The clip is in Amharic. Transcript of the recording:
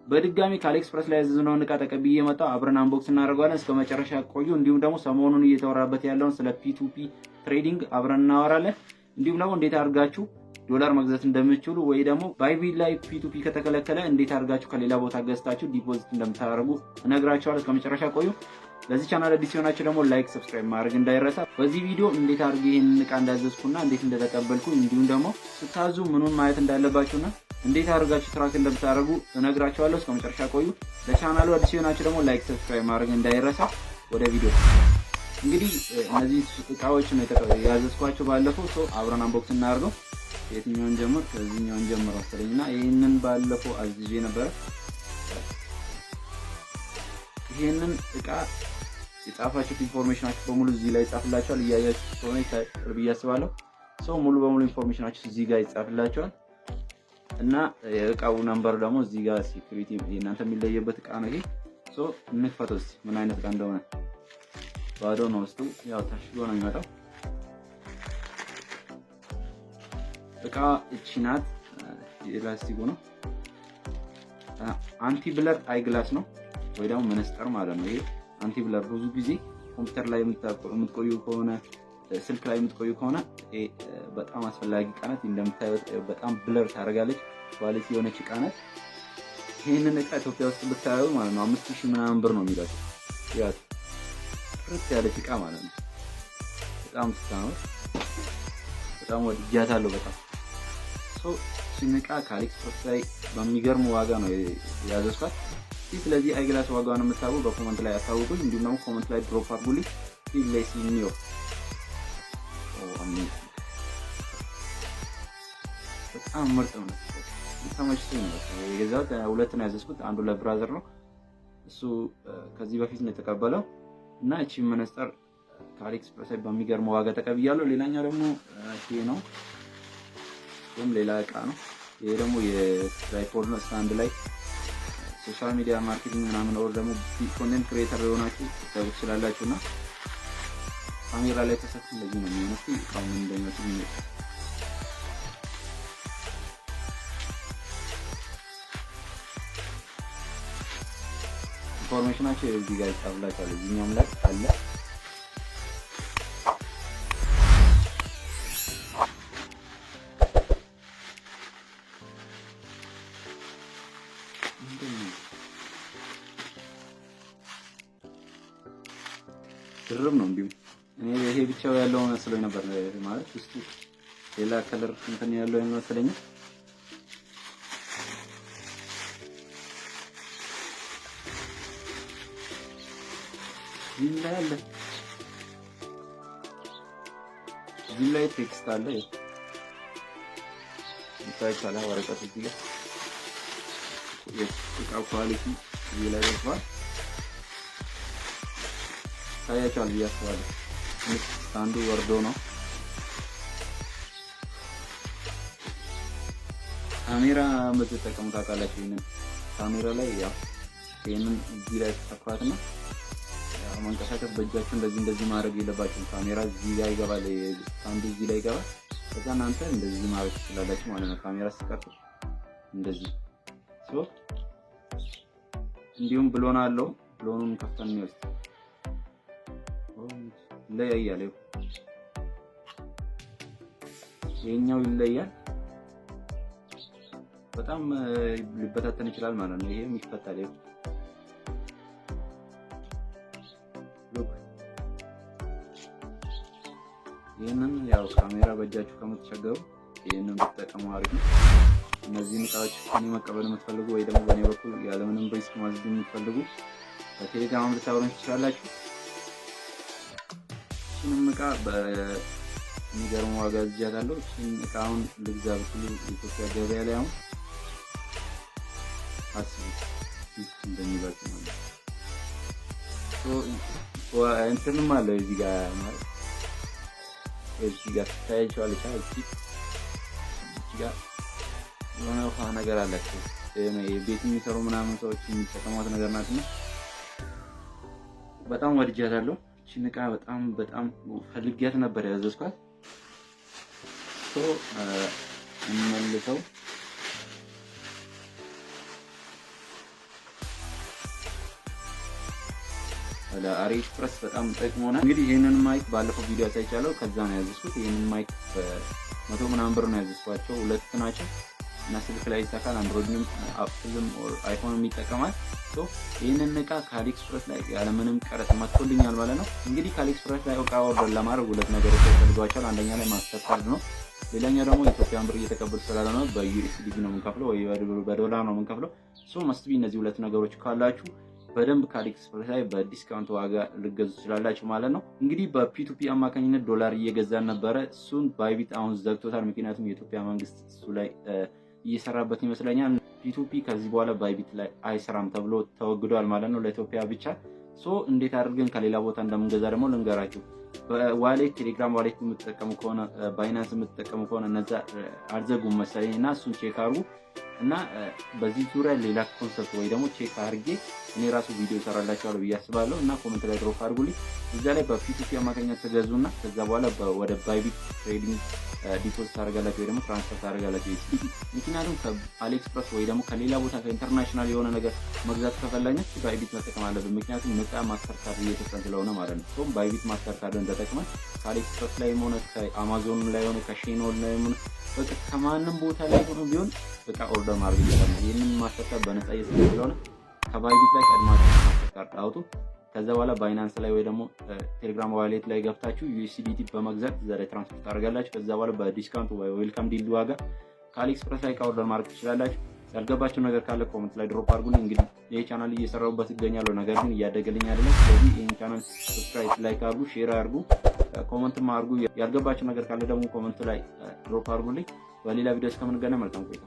በድጋሚ ከ AliExpress ላይ ያዘዝነውን እቃ ተቀብዬ መጣሁ። አብረን unbox እናደርገዋለን። እስከ መጨረሻ ቆዩ። እንዲሁም ደግሞ ሰሞኑን እየተወራበት ያለውን ስለ P2P trading አብረን እናወራለን። እንዲሁም ደግሞ እንዴት አድርጋችሁ ዶላር መግዛት እንደምትችሉ ወይ ደግሞ Bybit ላይ P2P ከተከለከለ እንዴት አድርጋችሁ ከሌላ ቦታ ገዝታችሁ deposit እንደምታደርጉ እነግራችኋለሁ። እስከ መጨረሻ ቆዩ። ለዚህ ቻናል አዲስ የሆናችሁ ደግሞ like፣ subscribe ማድረግ እንዳይረሳ። በዚህ ቪዲዮ እንዴት አድርጌ ይህንን እቃ እንዳዘዝኩና እንዴት እንደተቀበልኩ እንዲሁም ደግሞ ስታዙ ምኑን ማየት እንዳለባችሁና እንዴት አድርጋችሁ track እንደምታደርጉ እነግራችኋለሁ። እስከ መጨረሻ ቆዩ። ለቻናሉ አዲስ የሆናችሁ ደግሞ like፣ subscribe ማድረግ እንዳይረሳ። ወደ ቪዲዮ። እንግዲህ እነዚህ እቃዎች ነው ያዘዝኳቸው ባለፈው። So አብረን unbox እናደርገው። የትኛውን ጀምር? ከዚህኛውን ጀምር መሰለኝ እና ይህንን ባለፈው አዝዤ ነበረ። ይህንን እቃ የጻፋችሁት information ኣችሁ በሙሉ እዚህ ላይ ይጻፍላችኋል። እያያችሁ ከሆነ ይታያል ብዬ አስባለሁ። So ሙሉ በሙሉ information ኣችሁ እዚህ ጋር ይጻፍላችኋል እና የእቃው number ደግሞ እዚህ ጋር security እናንተ የሚለየበት እቃ ነው ይሄ። So እንክፈተው እስኪ ምን አይነት እቃ እንደሆነ። ባዶ ነው ውስጡ፣ ያው ታሽጎ ነው የሚመጣው። እቃ እቺ ናት። የላስቲኩ ነው። Anti blur eye glass ነው ወይ ደግሞ መነጽር ማለት ነው። ይሄ anti blur ብዙ ጊዜ ኮምፒውተር ላይ የምትቆዩ ከሆነ፣ ስልክ ላይ የምትቆዩ ከሆነ በጣም አስፈላጊ እቃ ናት። እንደምታዩት በጣም blur ታደርጋለች። Quality የሆነች እቃ ናት። ይህንን እቃ ኢትዮጵያ ውስጥ ብታዩ ማለት ነው 5000 ምናምን ብር ነው የሚሏቸው። ያው ጥርት ያለች እቃ ማለት ነው። በጣም ስታምር፣ በጣም ወድጃታለሁ። በጣም። So እቺን እቃ ከ AliExpress ላይ በሚገርም ዋጋ ነው ያዘዝኳት። ስለዚህ eyeglass ዋጋውን የምታውቁ በ comment ላይ አሳውቁኝ። እንዲሁም ደግሞ comment ላይ drop አድርጉልኝ። Let's see። በጣም ምርጥ ነው። ተመችቶኝ ነው የገዛሁት። ሁለት ነው ያዘዝኩት። አንዱ ለ brother ነው፣ እሱ ከዚህ በፊት ነው የተቀበለው እና እቺ መነጽር ከ AliExpress ላይ በሚገርም ዋጋ ተቀብያለሁ። ሌላኛው ደግሞ ይሄ ነው። ይህም ሌላ እቃ ነው። ይሄ ደግሞ የ tripod ነው። Stand ላይ social media marketing ምናምን or ደግሞ content creator የሆናችሁ ትታዩ ትችላላችሁ እና ካሜራ ላይ ተሰክቶ እንደዚህ ነው የሚሆነው። እቃው ምን እንደሚመስል information ኣቸው እዚህ ጋር ይጻፍላችኋል። እዚህኛውም ላይ አለ። ድርብ ነው። እንዲሁም እኔ ይሄ ብቻው ያለው መስሎኝ ነበር። ማለት ውስጡ ሌላ color እንትን ያለው መሰለኝ። እዚህም ላይ አለ። እዚህም ላይ text አለ። ይታያችኋል። ወረቀት እዚህ ጋር የእቃው quality እዚህ ላይ ተጽፏል። ይታያችኋል ብዬ አስባለሁ። አንዱ ወርዶ ነው። ካሜራ የምትጠቀሙ ታውቃላችሁ። ይሄንን ካሜራ ላይ ያው ይሄንን እዚህ ላይ ተሰኳትና ያው መንቀሳቀስ በእጃችሁ እንደዚህ እንደዚህ ማድረግ የለባችሁም። ካሜራ እዚህ ጋር ይገባል፣ አንዱ እዚህ ላይ ይገባል። ከዛ እናንተ እንደዚህ ማድረግ ትችላላችሁ ማለት ነው። ካሜራ ስትቀርጹ እንደዚህ። So እንዲሁም ብሎን አለው። ብሎኑን ከፍተን የሚወስድ ይለያያል። ይሄኛው ይለያል። በጣም ሊበታተን ይችላል ማለት ነው። ይሄም ይፈታል። ይኸው look፣ ይህንን ያው ካሜራ በእጃችሁ ከምትቸገሩ ይህንን ብትጠቀሙ አሪፍ ነው። እነዚህን እቃዎች ከኔ መቀበል የምትፈልጉ ወይ ደግሞ በእኔ በኩል ያለምንም risk ማዘዝ የምትፈልጉ በቴሌግራም ልታወሩኝ ትችላላችሁ። እቺንም እቃ በሚገርም ዋጋ አዝዣታለሁ። እቺን እቃ አሁን ልግዛ ብትሉ ኢትዮጵያ ገበያ ላይ አሁን አስቡት እንደሚሏችሁ ማለት ነው። እንትንም አለው እዚህ ጋር፣ ማለት እዚህ ጋር ትታያቸዋለች። እቺ ጋር የሆነ ውሃ ነገር አላቸው። ቤት የሚሰሩ ምናምን ሰዎች የሚጠቀሟት ነገር ናት እና በጣም ወድጃታለሁ። እቺን እቃ በጣም በጣም ፈልጊያት ነበር ያዘዝኳት። So እንመልሰው። ለ AliExpress በጣም ጠቅሞናል። እንግዲህ ይህንን mic ባለፈው ቪዲዮ አሳይቻለሁ። ከዛ ነው ያዘዝኩት። ይህንን mic በመቶ ምናምን ብር ነው ያዘዝኳቸው። ሁለት ናቸው እና ስልክ ላይ ይሰካል። Android ንም Apple ም iPhone ም ይጠቀማል። ይህንን እቃ ከ AliExpress ላይ ያለምንም ቀረጥ መጥቶልኛል ማለት ነው። እንግዲህ ከ AliExpress ላይ እቃ order ለማድረግ ሁለት ነገሮች ያስፈልጓቸዋል። አንደኛ ላይ Mastercard ነው። ሌላኛው ደግሞ ኢትዮጵያን ብር እየተቀበሉ ስላልሆነ በ USDT ነው የምንከፍለው ወይ በዶላር ነው የምንከፍለው። So must be እነዚህ ሁለት ነገሮች ካላችሁ በደንብ ከ AliExpress ላይ በ discount ዋጋ ልትገዙ ትችላላችሁ ማለት ነው። እንግዲህ በ P2P አማካኝነት ዶላር እየገዛን ነበረ። እሱን Bybit አሁን ዘግቶታል። ምክንያቱም የኢትዮጵያ መንግስት እሱ ላይ እየሰራበት ይመስለኛል። P2P ከዚህ በኋላ Bybit ላይ አይሰራም ተብሎ ተወግዷል ማለት ነው ለኢትዮጵያ ብቻ። So እንዴት አድርገን ከሌላ ቦታ እንደምንገዛ ደግሞ ልንገራችሁ። በ wallet፣ Telegram wallet የምትጠቀሙ ከሆነ፣ Binance የምትጠቀሙ ከሆነ እነዛ አልዘጉም መሰለኝ እና እሱን check አድርጉ እና በዚህ ዙሪያ ሌላ concept ወይ ደግሞ check አድርጌ እኔ ራሱ ቪዲዮ እሰራላችኋለሁ ብዬ አስባለሁ እና comment ላይ drop አድርጉልኝ። እዛ ላይ በ P2P አማካኝነት ትገዙና ከዛ በኋላ ወደ Bybit trading deposit ታደርጋላችሁ ወይ ደግሞ transfer ታደርጋላችሁ። ምክንያቱም ከ AliExpress ወይ ደግሞ ከሌላ ቦታ ከ international የሆነ ነገር መግዛት ከፈለግን Bybit መጠቀም አለብን። ምክንያቱም ነፃ Mastercard እየሰጠን ስለሆነ ማለት ነው። So Bybit Mastercard ን ተጠቅመን ከ AliExpress ላይም ሆነ ከአማዞን ላይ ሆነ ከ Shein ላይ ሆነ በቃ ከማንም ቦታ ላይ ሆኖ ቢሆን በቃ order ማድረግ ይችላል። ይህንን Mastercard በነፃ እየሰጠን ስለሆነ ከ Bybit ላይ ቀድማችሁ Mastercard አውጡ። ከዛ በኋላ Binance ላይ ወይ ደግሞ Telegram wallet ላይ ገብታችሁ USDT በመግዛት እዛ ላይ transfer ታደርጋላችሁ። ከዛ በኋላ በ discount ወይ welcome deal ዋጋ ከ AliExpress ላይ order ማድረግ ትችላላችሁ። ያልገባችሁ ነገር ካለ comment ላይ drop አድርጉልኝ። እንግዲህ ይህ ቻናል እየሰራሁበት ይገኛለሁ፣ ነገር ግን እያደገልኝ አይደለም። ስለዚህ ይህን channel subscribe፣ like አድርጉ፣ share አድርጉ፣ comment ም አድርጉ። ያልገባችሁ ነገር ካለ ደግሞ comment ላይ drop አድርጉልኝ። በሌላ ቪዲዮ እስከምንገናኝ መልካም ቆይታ።